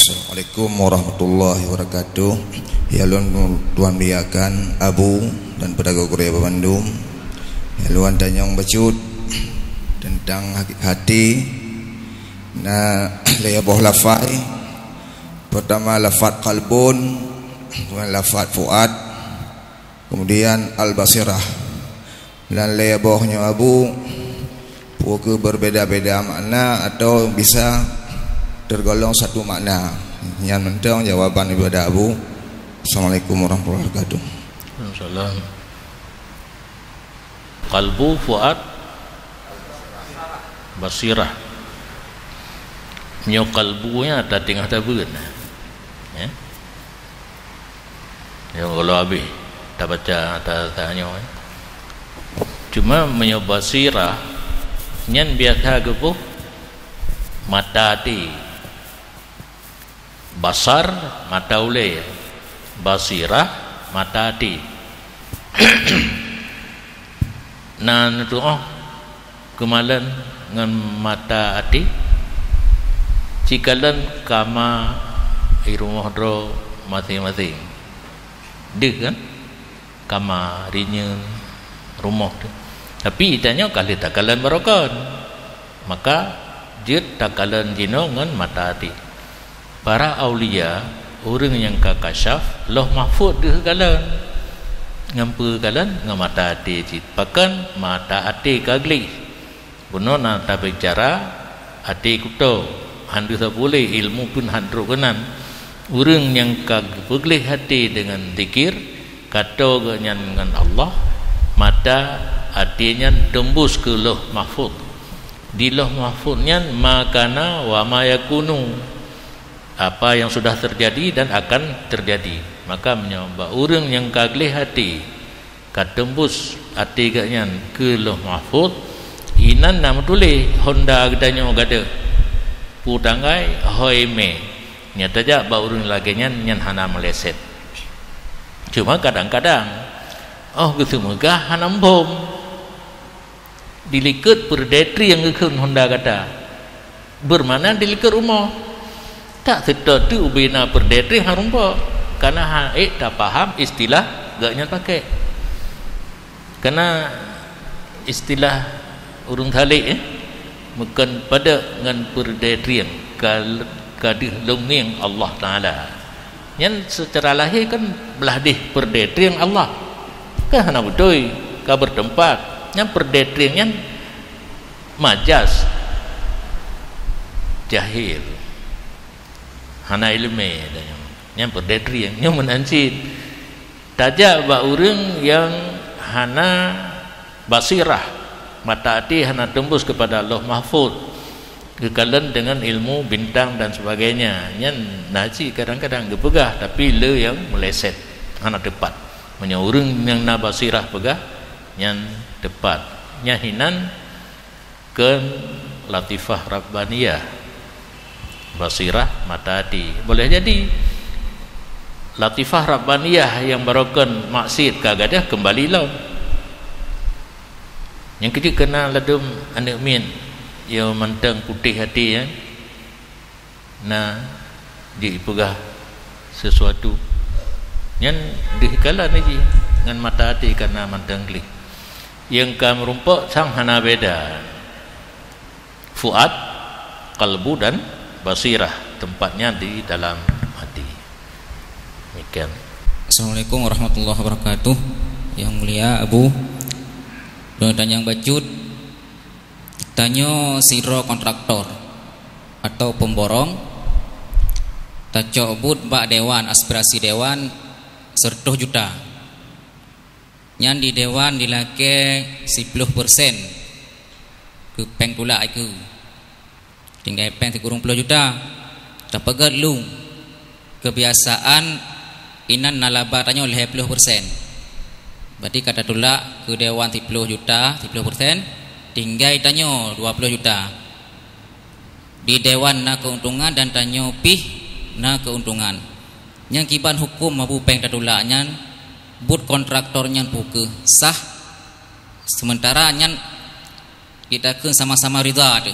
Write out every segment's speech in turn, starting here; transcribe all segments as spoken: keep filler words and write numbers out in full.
Assalamualaikum warahmatullahi wabarakatuh. Ya lôn tuan muliakan Abu dan para gurée bandum. Ya lôn tanyong bacut tentang hati. Na lhée boh lafai. Pertama lafaz qalbun, kemudian lafaz fuad, kemudian al-basirah. Dan lhée boh nyoe Abu, peu kheueh berbeda-beda makna atau bisa tergolong satu makna? Nyan mantong jawaban daripada Abu. Assalamualaikum warahmatullahi wabarakatuh. Waalaikumsalam. Qalbu, fuad, basirah. Nyoe qalbu nyan tatingah tabeuet. Ya. Nyoe kalau habéh tabaca, ta-, tanyoe. Cuma meunyoe basirah nyan biasa geuboh mata até. Basar, mata ulée. Basirah, mata até. Na neutuoh keumalon ngon mata até, cikalon kama i rumoh droe maséng-maséng. Deuh kan? Kama, rinyeun, rumoh tu. Tapi tanyoe ka lheueh takalon barokon. Maka jeuet takalon jinoe ngon mata até. Para aulia, ureuëng nyang ka kasyaf, Lauh Mahfuz deuh kalon. Ngon peue kalon? Ngon mata até cit. Pakon? Mata até ka gleh. Bunoe na tabicara até kuto, han deuh sapeue lé ilmu pun han trok keunan. Ureuëng nyang ka geupeugleh até deungon zikir, kato geuhnyan ngon Allah, mata até nyan teumbus keu Lauh Mahfuz. Di Lauh Mahfuz nyan ma kana wa ma yakunu, apa yang sudah terjadi dan akan terjadi. Maka meunyoe bak ureuëng nyang ka gleh até, ka teumbus até geuhnyan keu Lauh Mahfuz, inan na meutuléh honda geutanyoe gadôh, peue tanggai, hôi mé. Nyata jak bak ureuëng lagée nyan, nyan hana meuleset. Cuma kadang-kadang, oh geuseumeugah hana muphom. Dilikot peureudée trieng geukheun honda gata. Beumakna dilikot rumoh. Tak seutôt teuk ubena peureudée trieng han rumpok. Kana han ék tapaham istilah geuhnyan pakai. Kana istilah ureuëng Salek, eh, meukon padub ngon peureudée trieng ka, ka deuh lôn ngieng Allah Taala. Nyan seucara lahé kan blah deh peureudée trieng Allah. Kan hana beutôi, ka beuteumpat. Nyan peureudée trieng nyan majaz. Jahil. Hana iéleumé tanyoe. Nyan peureudée trieng, nyoe meunan cit. Tajak bak ureuëng nyang hana basirah, mata até hana teumbus keupada Lauh Mahfuz, geukalon deungon ilmu bintang dan sebagainya. Nyan na cit kadang-kadang geupeugah, tapi le nyang meuleset, hana teupat. Meunyoe ureuëng nyang na basirah peugah, nyan teupat. Nyan hinan kheun latifah rabbaniyah, basirah mata até. Boleh jadi latifah rabbaniyah nyang barokon maksiet ka gadôh keumbali lom. Nyang keujeuet keu na ladôm aneuëk miet, ya mantong putéh até, ya. Na jipeugah sesuatu, nyan deuh kalon jih ngon mata até ka na mantong gleh. Nyang ka meurumpok sang hana beda. Fuad, kalbu dan basirah, tempatnya di dalam hati. Demikian. Assalamualaikum warahmatullahi wabarakatuh. Yang mulia Abu, lôn tanyong bacut, tanyoe sidroe kontraktor atau pemborong, tacok buet bak dewan, aspirasi dewan seratus juta. Nyan di dewan dilakée siplôh persen keu péng tulak ikeu. Tinggai péng sikureueng ploh juta. Tapeugét lom, keubiasaan inan na laba tanyoe lhée ploh persen. Berarti ka tatulak keu dewan siplôh juta, siplôh persen, tinggai tanyoe dua ploh juta. Di dewan na keuntungan dan tanyoe pih na keuntungan. Nyang kiban huköm mabu péng tatulak nyan, buet kontraktor nyan peu kheueh sah, sementara nyan Kita kheun sama-sama ridha teuh.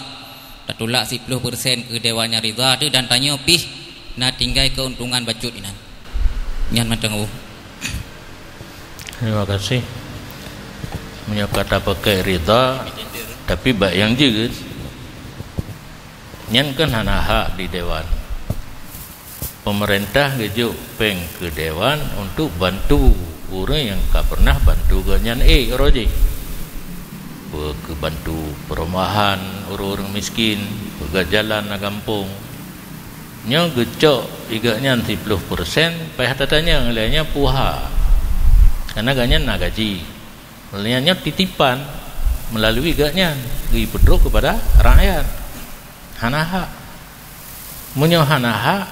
Tatulak siplôh persen keu dewan nyang ridha teuh dan tanyoe pih Na tinggai keuntungan bacut inan. Nyan mantong, Bu. Terima kasih. Meunyoe ka tapakai ridha, tapi bak nyang jeuet, nyan kan hana hak di dewan. Pemerintah geujok péng keu dewan untuk bantu ureuëng nyang ka pernah bantu gobnyan ék uroe jih. Peu keu bantu perumahan ureuëng-ureuëng miskin, peugöt jalan lam gampông. Nyoe geucok di gobnyan siploh persen, payah tatanyong lé nyan peue hak. Karena gobnyan na gaji. Lé nyan nyoe titipan meulalu gobnyan geupeutrok keupada rakyat. Hana hak. Meunyoe hana hak,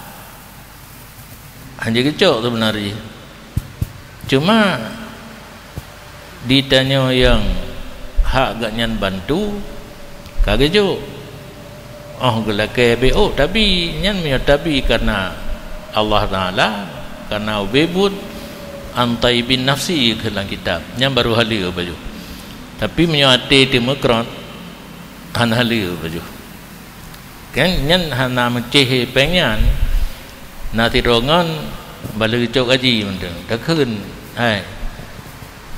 hana geucok seubeuna jih. Cuma di tanyoe nyang hak gobnyan bantu ka geujok. Oh, geulakée bék ôk tabi, nyan meunyoe tabi karena Allah Taala, karena ubé buet, "An thayyibin nafsi," kheun lam kitab. Nyan barô haleue bacut. Tapi meunyoe até teumeukron, hana haleue bacut. Kan nyan hana meucéh péng nyan. Na sidroe ngon bala geucok gaji mantong. Takheun, hai,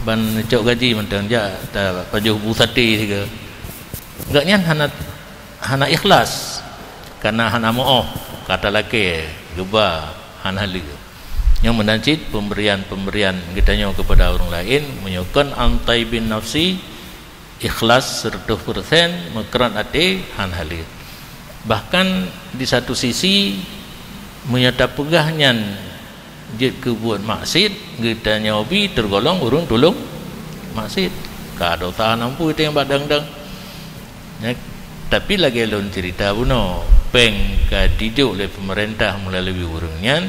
ban geucok gaji mantong, jak tapajoh bu saté sigoe. Gobnyan hana, hana ikhlas, karena hana meu'oh ka talakée geuba hana haleue. Nyoe meunan cit pemberian-pemberian geutanyoe keupada ureuëng laén, meunyoe kon an thayyibin nafsi, ikhlas seratus persen, meukron até, hana haleue. Bahkan di satu sisi, meunyoe tapeugah nyan jeuet keu buet maksiet, geutanyoe bi teugolong ureuëng tulông maksiet. Ka dosa hana ampui teuh nyang bak dang-dang. Ya, tapi lagée lôn ceurita bunoe, péng ka jijok lé peumeurintah meulalu ureuëng nyan,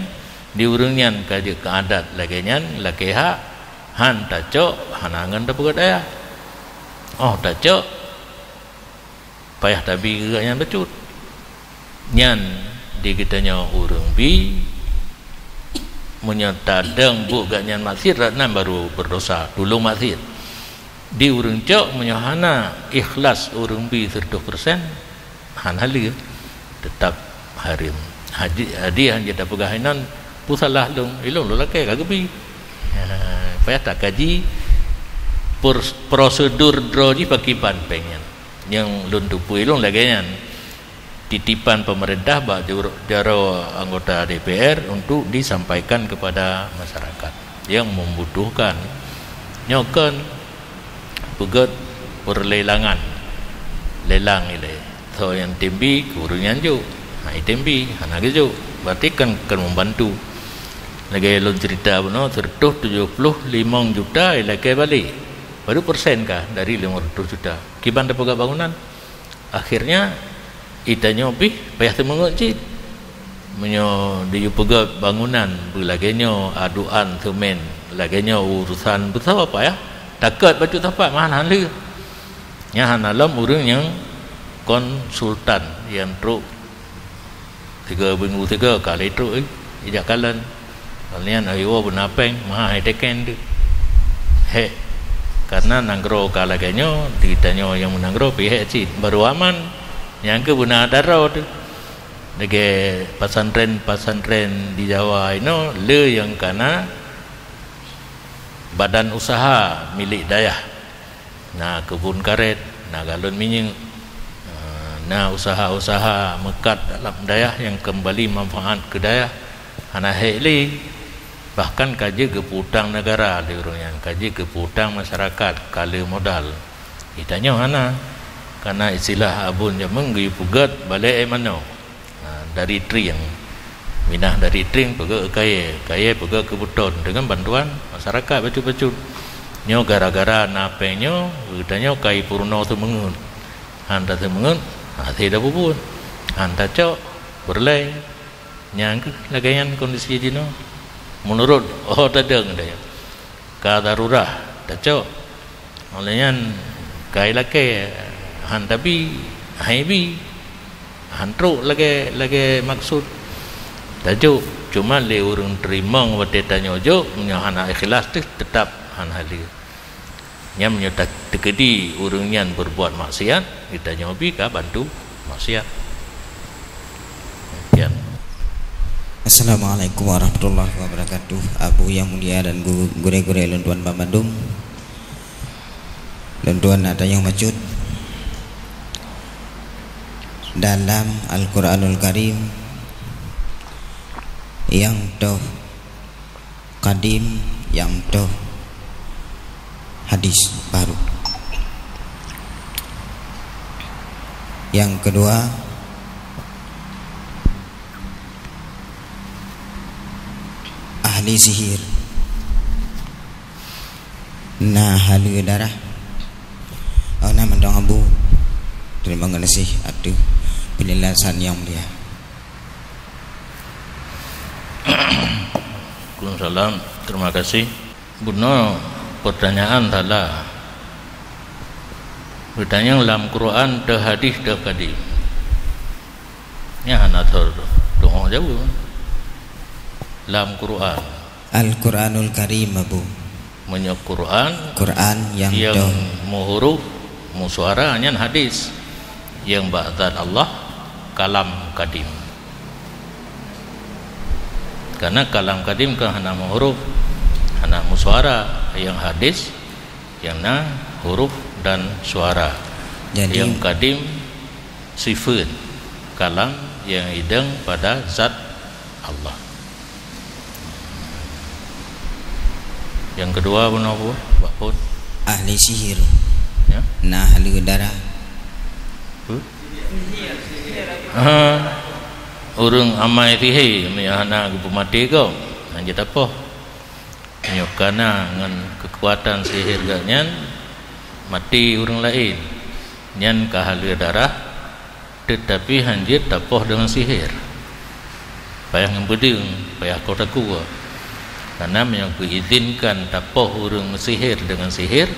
di ureuëng nyan ka jeuet keu adat lagée nyan, lakée hak, han tacok, hana ngon tapeugöt dayah. Oh tacok, payah tabi keu gobnyan bacut. Nyan di geutanyoe ureuëng bi, meunyoe tadong buet gobnyan maksiet, rot nan barô berdosa, tulông maksiet. Di ureuëng cok, meunyoe hana ikhlas ureuëng bi seratus persen, hana haleue, teutap hareuem. Haji, jadi hana tapeugah inan, "Peue salah lôn, ilôn lôn lakée ka geubi." Ha, payah takaji pros-, prosedur droe jih pakriban péng nyan. Nyang lôn teupeue lôn lagée nyan, titipan pemerintah bak jur-, jaroe anggota D P R untuk disampaikan kepada masyarakat yang membutuhkan. Nyoe kon peugöt perlelangan, lelang ilée. Soe nyang tem bi, keu ureuëng nyan jok. Hai tem bi, hana geujok, berarti kan, kan membantu. Lagée lôn ceurita bunoe, seratus tujoh puluh limong juta ilakée balek. Padum persen kah dari limong ratus juta? Kiban tapeugah bangunan. Akhirnya, itanyoe pih payah teumeungeut cit. Meunyoe diyue peugöt bangunan beulagée nyoe, adokan seumén lagée nyoe, urusan beusoe payah takot bacut sapat, meuhan hana lé. Nyan hana lom ureuëng nyang kon sultan nyang trok tiga minggu tiga kali trok, eh, ijak kalon. Kalian ayo beuna péng, meuhan hai teken tu. Hék, karena nanggroe ka lagée nyoe, di tanyoe nyang meunanggroe pih hék cit, barô aman. Nyang keu beuna daroe tu. Lagée pesantren-pesantren di Jawa inoe, le nyang kana badan usaha milik dayah. Na keubon karet, na galon minyeuk, eh, na usaha-usaha meukat dalam dayah nyang keumbali manfaat keu dayah. Hana hék lé, bahkan ka jeuet geupeu-utang negara lé ureuëng nyan, ka jeuet geupeu-utang masyarakat, ka le modal. Di tanyoe hana, karena istilah abon jameun geuyue peugöt balek, eh, manoe. Ha, dari trieng. Minah dari trieng peugöt kayée, kayée peugöt keu beuton deungon bantuan masyarakat bacut-bacut. Nyoe gara-gara na péng nyoe, geutanyoe ka ipeurunoe seumeungeut. Han taseumeungeut, hase tapubuet. Han tacok, peureulée. Nyang keuh lagée nyan kondisi jinoe. Meunurot oh tadong dayah. Ka darurah tacok. Óh lheueh nyan, ka ilakée han tabi, han ibi, han trok lagée, lagée maksud. Tajok, cuma lé ureuëng teurimong watée tanyoe jok, meunyoe hana ikhlas teuh teutap han haleue. Nyan meunyoe ta-, teukeudi ureuëng nyan beureubuat maksiat, geutanyoe bi ka bantu maksiat. Demikian. Assalamualaikum warahmatullahi wabarakatuh. Abu yang mulia dan gu-, gurée-gurée lôn tuan banmandum. Lôn tuan na tanyong bacut. Dalam Al-Quranul Karim, nyang toh kadim, nyang toh hadis baru. Nyang keudua, ahli sihir na haleue darah. Oh, na mantong Abu. Terima kasih ateueh penjelasan yang mulia. Waalaikumsalam. Terima kasih. Bunoe pertanyaan salah. Geutanyong lam Quran teuh hadis teuh kadim. Nyan hana teuh tuho jaweueb. Lam Quran. Al-Quranul Karim, Abu. Meunyoe Quran, Quran nyang nyang toh meuhuruf, meusuara, nyan hadis. Nyang bak zat Allah, kalam kadim. Karena kalam kadim kan hana meuhuruf, hana meusuara. Nyang hadis, nyang na huruf dan suara. Jadi, nyang kadim sifeut kalam nyang idong pada zat Allah. Nyang keudua bunoe, Abu, bak phon. Ahli sihir. Ya? Na haleue darah. Huh? Ha. Ureuëng amai sihé, meunyoe hana geupeumaté gob, hana jeuet tapoh. Meunyoe ka na ngon keukuatan sihir geuh nyan, maté ureuëng laén, nyan ka haleue darah, teutapi hana jeuet tapoh deungon sihir. Payah ngon beudeueng, payah koh takue. Karena meunyoe geuizinkan tapoh ureuëng meusihir deungon sihir,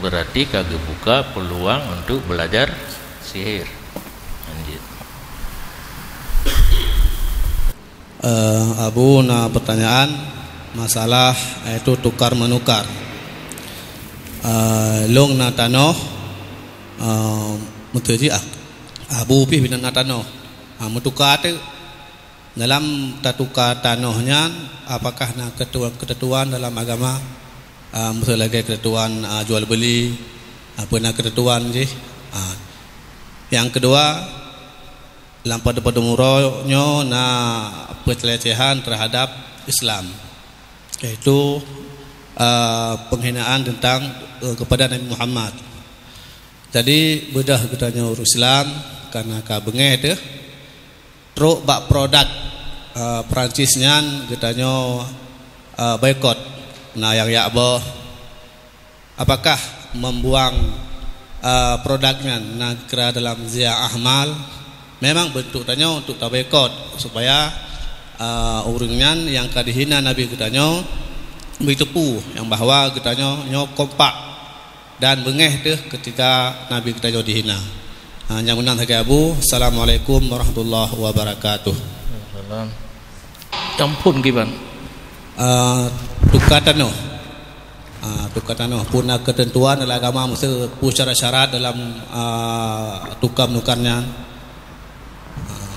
berarti ka geubuka peuluang untuk belajar sihir. Hana jeuet. Eh, Abu, na pertanyaan masalah, yaitu tukar menukar. Eh, lôn na tanoh, eh, meuteujih, ah, Abu pih na tanoh. Ah, meutuka teuk. Dalam tatuka tanoh nyan, apakah na ketua-, ketentuan dalam agama? Ah, miseu lagée ketentuan, ah, jual beli, apa na ketentuan jih? Ah. Nyang keudua, lam padub-padub uroe nyoe na peucalecehan terhadap Islam, yaitu, eh, penghinaan tentang, eh, kepada Nabi Muhammad. Jadi, beudôh geutanyoe ureuëng Islam, karena ka beungéh teuh, trok bak produk, eh, Perancis nyan geutanyoe, eh, boikot. Na nyang jak boh, apakah membuang, eh, produk nyan na kira dalam zina ahmal? Memang beuntuk tanyoe untuk taboikot supaya, eh, ureuëng nyan nyang ka dihina Nabi geutanyoe, beuteupeue nyang bahwa geutanyoe nyoe kompak dan beungéh teuh ketika Nabi geutanyoe dihina. Ha, nyang meunan sagai Abu. Assalamualaikum warahmatullahi wabarakatuh. Salam. Tampun kiban. Ah, tuka tanoh. Ah, tuka tanoh. Pun na ketentuan dalam agama miseu peue syarat-syarat dalam, ah, tuka menukar nyan. Ah,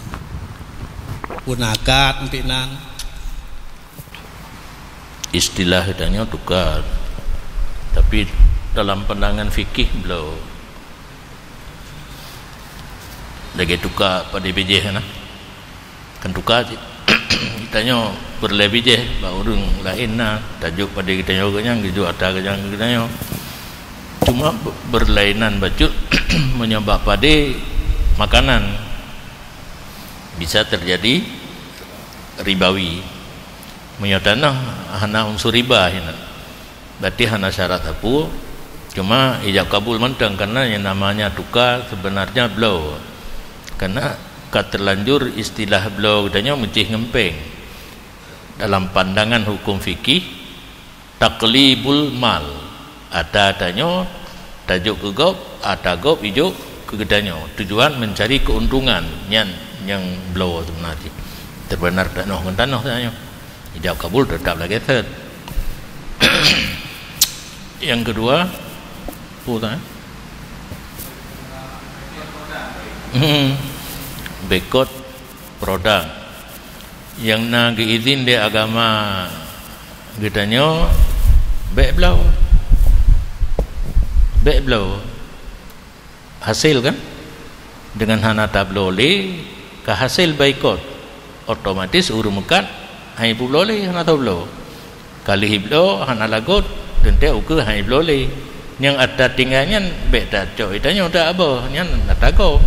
pun na akad nanti nan. Istilah geutanyoe tukar. Tapi dalam pandangan fikih bloe. Lagée tuka padé bijéh na. Kan tuka cit. Geutanyoe peureulée bijéh bak ureuëng laén na, tajok padé geutanyoe keu nyan, geujok ata keu nyan keu geutanyoe. Cuma be-, beurlainan bacut meunyoe bak padé makanan bisa teujadi ribawi. Meunyoe tanoh hana unsur riba hinan. Berarti hana syarat sapeue, cuma ijab kabul mantong, karena yang namanya tuka sebenarnya bloe. Karena ka terlanjur istilah bloe geutanyoe meucih ngon péng. Dalam pandangan hukum fikih, taqlibul mal. Ata tanyoe tajok keu gob, ata gob ijok keu geutanyoe. Tujuan mencari keuntungan, nyan nyang bloe sebenarnya. Terbenar tanoh ngon tanoh tanyoe. Ijab kabul tetap lagée thot. Yang kedua, apa tadi? Hmm. Boikot produk. Nyang na geuizin lé agama geutanyoe, bèk bloe. Bèk bloe. Hasil kan? Deungon hana tabloe lé, ka hasil boikot. Otomatis ureuëng meukat han jipubloe lé, hana tabloe. Ka lheueh bloe hana lagot, teuntèe ukeue han jibloe lé. Nyang ata tinggai nyan bèk tacok geutanyoe, tak abah, nyan ata gob.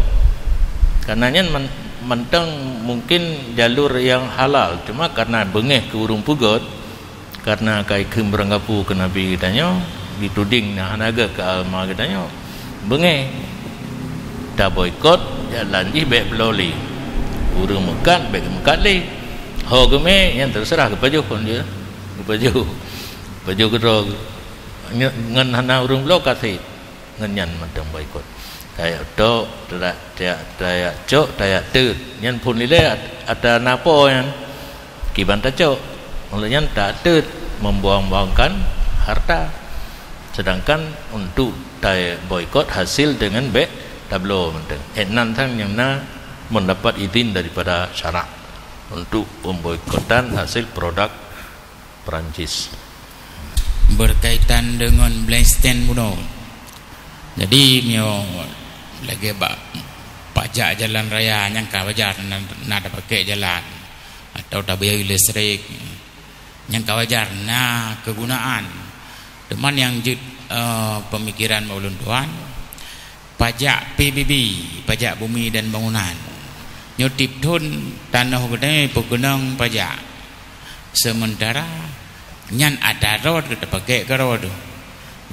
Karena nyan man-, mantong mungkin jalur nyang halal, cuma karena beungèh keu ureuëng peugöt, karena ka ikheun beurangkapeue keu Nabi geutanyoe, jituding na hana gèt keu agama geutanyoe. Beungèh. Taboikot, jalan jih bèk bloe lé. Ureuëng meukat bèk meukat lé. Ho geumè, nyan teuseurah geupajoh kon jih. Geupajoh. Pajoh keudroe. Nyan ngon hana ureuëng bloe ka sép. Ngon nyan mantong boikot. Tajak tok, tajak, tajak, tajak cok, tajak teuet. Nyan phôn ilèe at-, ata na po nyan. Kiban tacok. Meunurot nyan tateuet, membuang-buangkan harta. Sedangkan untuk taboikot hasil deungon bèk tabloe mantong. Eh, nan sang nyang na mendapat izin daripada syarak untuk pemboikotan hasil produk Perancis. Berkaitan dengan Blackstone bunoe. Jadi, meunyoe lagèe bak pajak jalan raya, nyang ka wajar na, na tapaké jalan atau tabayeue listrik, nyang ka wajar na kegunaan. Teuma nyang jeuet, eh, pemikiran bak ulôn tuan, pajak P B B, pajak bumi dan bangunan. Nyoe tiep thôn tanoh geutanyoe peukeunong pajak. Sementara nyan atra droe teuh tapaké keudroe teuh.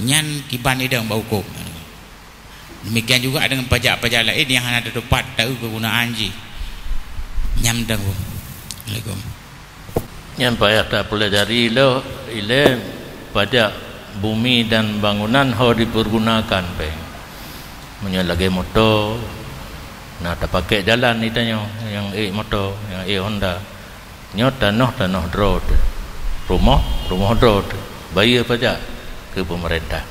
Nyan kiban idong bak hukôm. Demikian juga dengan pajak-pajak laén nyang hana teutupat taeu kegunaan jih. Nyan mantong. Assalamualaikum. Nyan payah tapeulajari lom ilèe pajak bumi dan bangunan ho dipergunakan péng. Meunyoe lagèe moto, na tapaké jalan geutanyoe nyang ék moto, nyang ék Honda. Nyoe tanoh, tanoh droe teuh. Rumoh, rumoh droe teuh. Bayeue pajak keu peumeurintah.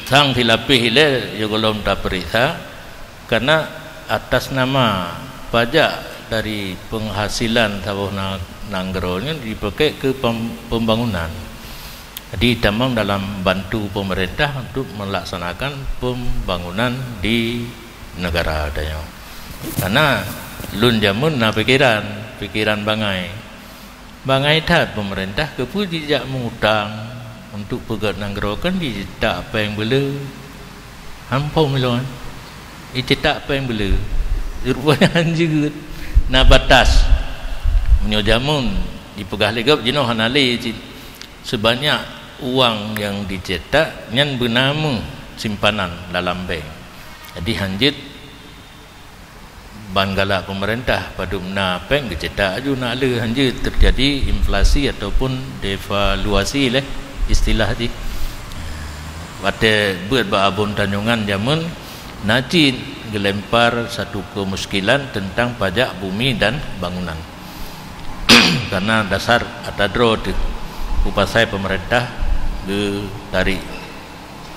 Sang silapéh ilèe, yôh gohlom tapeuriksa, karena atas nama pajak dari penghasilan saboh na-, nanggroe nyan dipaké keu pem-, pembangunan. Jadi, tamong dalam bantu pemerintah untuk melaksanakan pembangunan di negara tanyoe. Karena lôn jameun na pikiran, pikiran bangai. Bangai that pemerintah keupeue jijak mengutang untuk peugöt nanggroe, kan jicetak péng beuleu. Hana phom ilôn. Jicetak péng beuleu. Rupanya han jeuet. Na batas. Meunyoe jameun jipeugah lé gob jinoe hana lé cit. Sebanyak uang nyang dicetak nyan beunama simpanan dalam bank. Jadi han jeuet ban galak pemerintah, padum na péng geucetak aju na le, han jeuet terjadi inflasi ataupun devaluasi lé istilah jih. Watèe beuet bak abon tanyongan jameun, na cit geulempar satu kemusykilan tentang pajak bumi dan bangunan. Karena dasar atra droe teuh, peue pasai pemerintah geutarék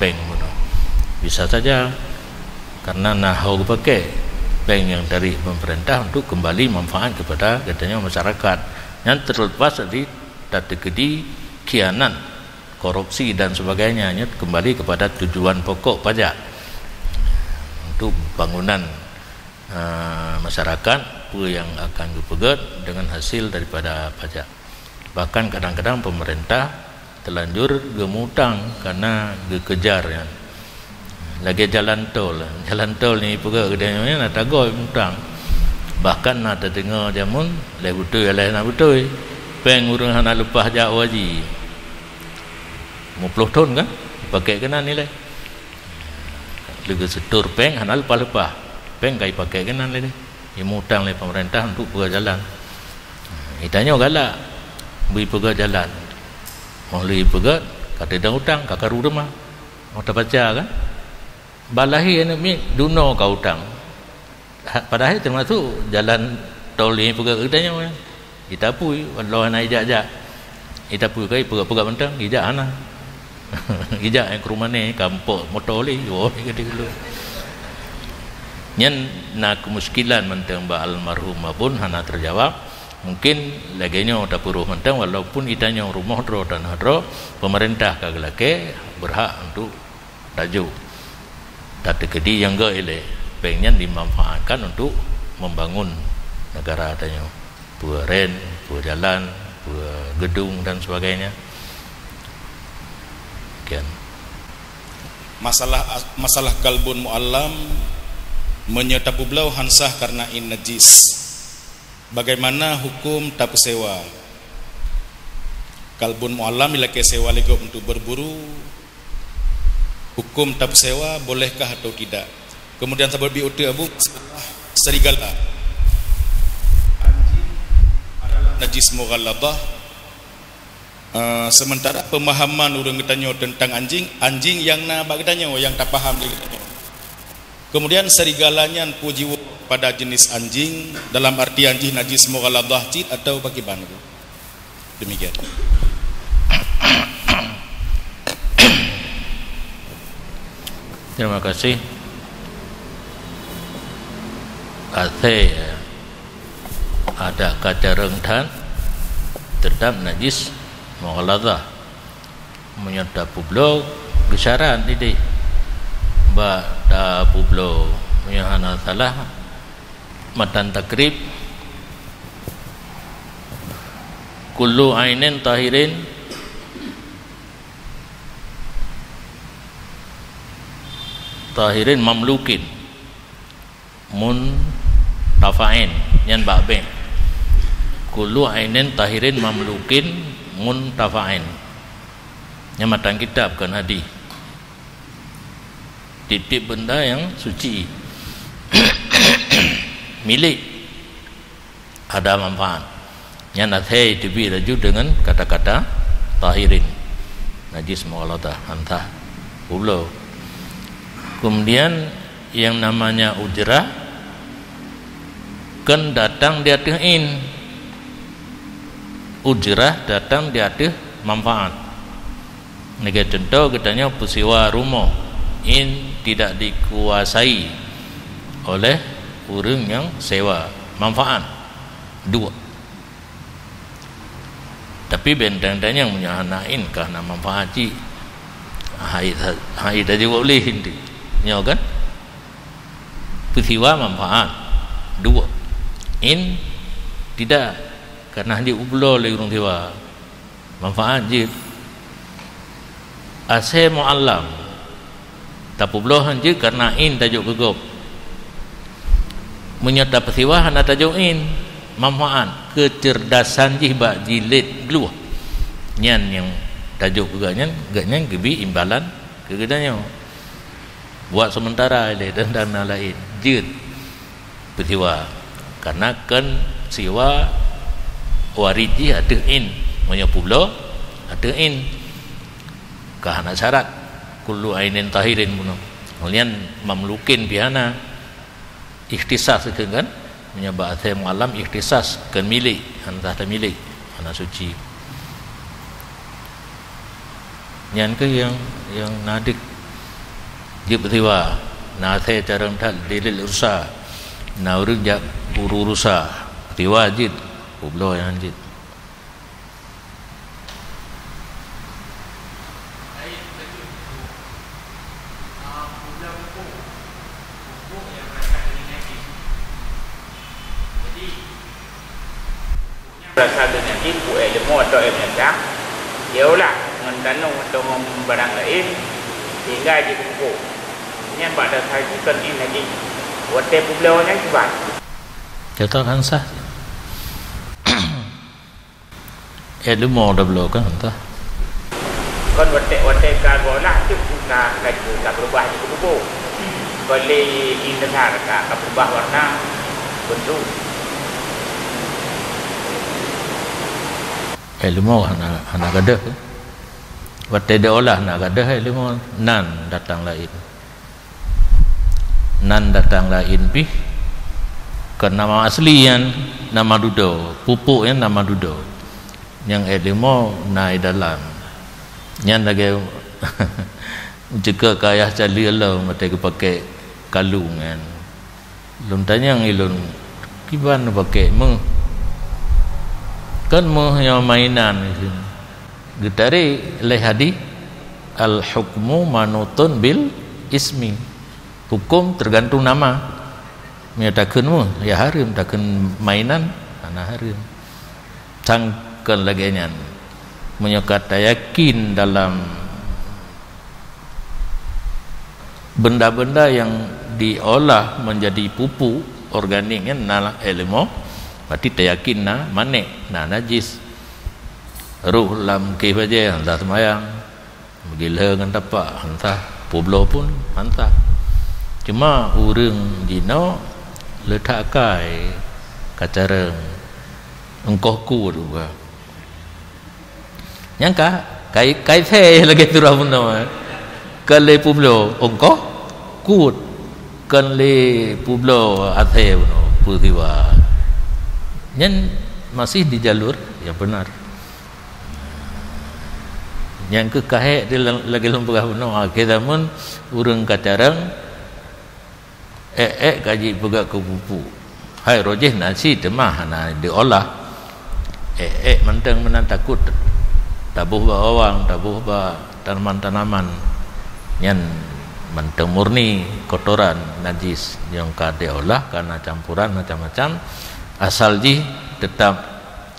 péng bunoe. Bisa saja karena na ho geupaké péng nyang tarék pemerintah untuk kembali manfaat kepada geutanyoe masyarakat. Nyan terlepas dari tateukeudi khianat, korupsi dan sebagainya, nyan kembali kepada tujuan pokok pajak untuk bangunan, eh, masyarakat, peue nyang akan geupeugöt dengan hasil daripada pajak. Bahkan kadang-kadang pemerintah telanjur geumutang karena geukejar nyan. Lagèe jalan tol. Jalan tol nyang jipeugöt geutanyoe nyan atra gob mutang. Bahkan na tadeungoe jameun, lhèe beutôi, lhèe hana beutôi. Péng ureueng hana leupah jak haji. Lima ploh thon kan? Jipaké keunan ilèe. Lheueh geusetor péng hana leupah-leupah. Péng ka jipaké keunan lé. Jimutang lé pemerintah untuk peugöt jalan. Geutanyoe galak beu jipeugöt jalan. Óh lheueh jipeugöt, ka teudong utang, ka karu teuma. Óh tabaca kan? Ban lahé aneuk miet dunoe ka utang. Ha, padahai teumasok jalan tol nyang jipeugöt geutanyoe nyan. Jitapui, lôn hana jijak-jak. Jitapui ka jipeugöt-peugöt mantong, jijak hana. Jijak nyang keu rumanèe, ka muphom moto lé, woe, geutanyoe. Nyan na keumusykilan mantong bak almarhum Abon hana teujawab. Mungkin lagée nyoe tapeurôh mantong, walaupun geutanyoe rumoh droe, tanoh droe, pemerintah ka geulakée, berhak untuk tajok. Tateukeudi nyang gét ilée, péng nyan dimanfaatkan untuk membangun negara tanyoe. Peue ren, peue jalan, peue gedung dan sebagainya. Demikian. Masalah, masalah kalbun muallam, meunyoe tapeubloe han sah karena in najis. Bagaimana hukum tapeusewa? Kalbun muallam ilakée sewa lé gob untuk berburu. Hukum tapeusewa, bolehkah atau tidak? Kemudian saboh bi uteuk Abu, serigala. Anjing adalah najis mughalladhah. Eh, sementara pemahaman ureuëng geutanyoe tentang anjing, anjing nyang na bak geutanyoe, nyang tapaham lé geutanyoe. Kemudian serigala nyan peue jiwoe pada jenis anjing, dalam artian jih najis mughalladhah cit atau pakriban? Demikian. Terima kasih. Asée adak ka carông that, teutap najis mughalladhah. Meunyoe tapeubloe, geusyarat didik bak tapeubloe. Meunyoe hana salah, matan takrib, kullu ainin tahirin, tahirin mamlukin. Muntafa'in, nyan bak beng. Kullu ainin tahirin mamlukin muntafa'in. Nyan matan kitab, kon hadis. Tieb-tieb benda nyang suci, milék, ada manfaat. Nyan asée teubiet laju deungon kata-kata tahirin. Najis mughalladhah, han sah. Peubloe. Kemudian yang namanya ujrah kan datang di ateueh in. Ujrah datang di ateueh manfaat. Lagée cuntoh geutanyoe peusiwa rumoh, in tidak dikuasai oleh ureuëng nyang sewa, manfaat duek. Tapi benteng tanyong meunyoe hana in ka hana manfaat cit. Hai, hai tajaweueb lé inti. Nyoe kan? Peusiwa manfaat duek. In tidak, karena hana jiubloe lé ureuëng siwa. Manfaat jeuet. Asée muallam, tapeubloe han jeuet karena in tajok keu gob. Meunyoe tapeusiwa hana tajok in, manfaat, keucerdasan jih bak jilét glueh. Nyan nyang tajok keu gobnyan, gobnyan geubi imbalan keu geutanyoe. Buat sementara ilée dan dana laén jeuet peusiwa. Karena kan siwa warid jih ateueh in. Meunyoe peubloe ateueh in, ka hana syarat kullu ainin tahirin bunoe. Kemudian mamlukin pih hana. Ikhtisas itu kan, meunyoe bak asée muallam ikhtisas, kon milék, hana sah tamilék, hana suci. Nyan keuh nyang, nyang na deuk jeuet peusiwa. Na asée carông that dilét rusa, na ureuëng jak uru rusa, peusiwa jeuet, peubloe nyang jeuet. Berasal dari najis, buet leumo atau air menyesang, dia olah ngon tanong atau ngon barang laén sehingga jipeuko. Nyan bak dasar jih kon in najis. Watée peubloe nyan kiban. Contoh kan sah. Eh, leumo dah bloe kan, entah. Kon watée, watée ka geuolah tu ka, ka, ka beurubah jih keu bubu. Kon lé in dasar ka, ka beurubah warna, bentuk. Eh, leumo hana, hana gadôh. Watée diolah hana gadôh, eh, leumo nan datang laén. Nan datang laén pih, kon nama asli nyan nama dudoe, pupuk nyan nama dudoe. Nyang ék leumo na i dalam. Nyan lagée jeuet keu ayah cali lom watée geupakék kalung nyan. Lôn tanyong ilôn, "Kiban pakék meuh?" Kan meunyoe mainan, geutarek lé hadis, "Al-hukmu manutun bil ismi." Huköm teugantung nama. Meunyoe takheun méuh, ya hareuem, takheun mainan, hana hareuem. Sangkon lagée nyan. Meunyoe ka tayakin dalam benda-benda yang diolah menjadi pupuk organik nyan na ilmu, berarti tayakin na manéh, na najis. Roh lam kéh bajée, hana seumayang. Meugilhé ngon tapak, hana sah. Peubloe pun, hana sah. Cuma ureuëng jinoe leutak akai, kacareng, eungkoh kut juga. Nyang ka, kai, kai thée lagée surah bunoe, eh. Kon lé peubloe eungkoh kut, kon lé peubloe athée bunoe, peue siwa. Nyan masih di jalur yang benar. Nyang keu kahek di la-, lagée lôn peugah bunoe, akhé zaman ureuëng kacareng, ék-ék ka jipeugah keu pupuk. Hai roh jih na cit teuma hana diolah. Ék-ék mantong meunan takot taboh bak bawang, taboh bak tanaman-tanaman. Nyan mantong murni kotoran najis nyang ka diolah kana campuran macam-macam. Asal jih tetap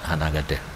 hana gadoh.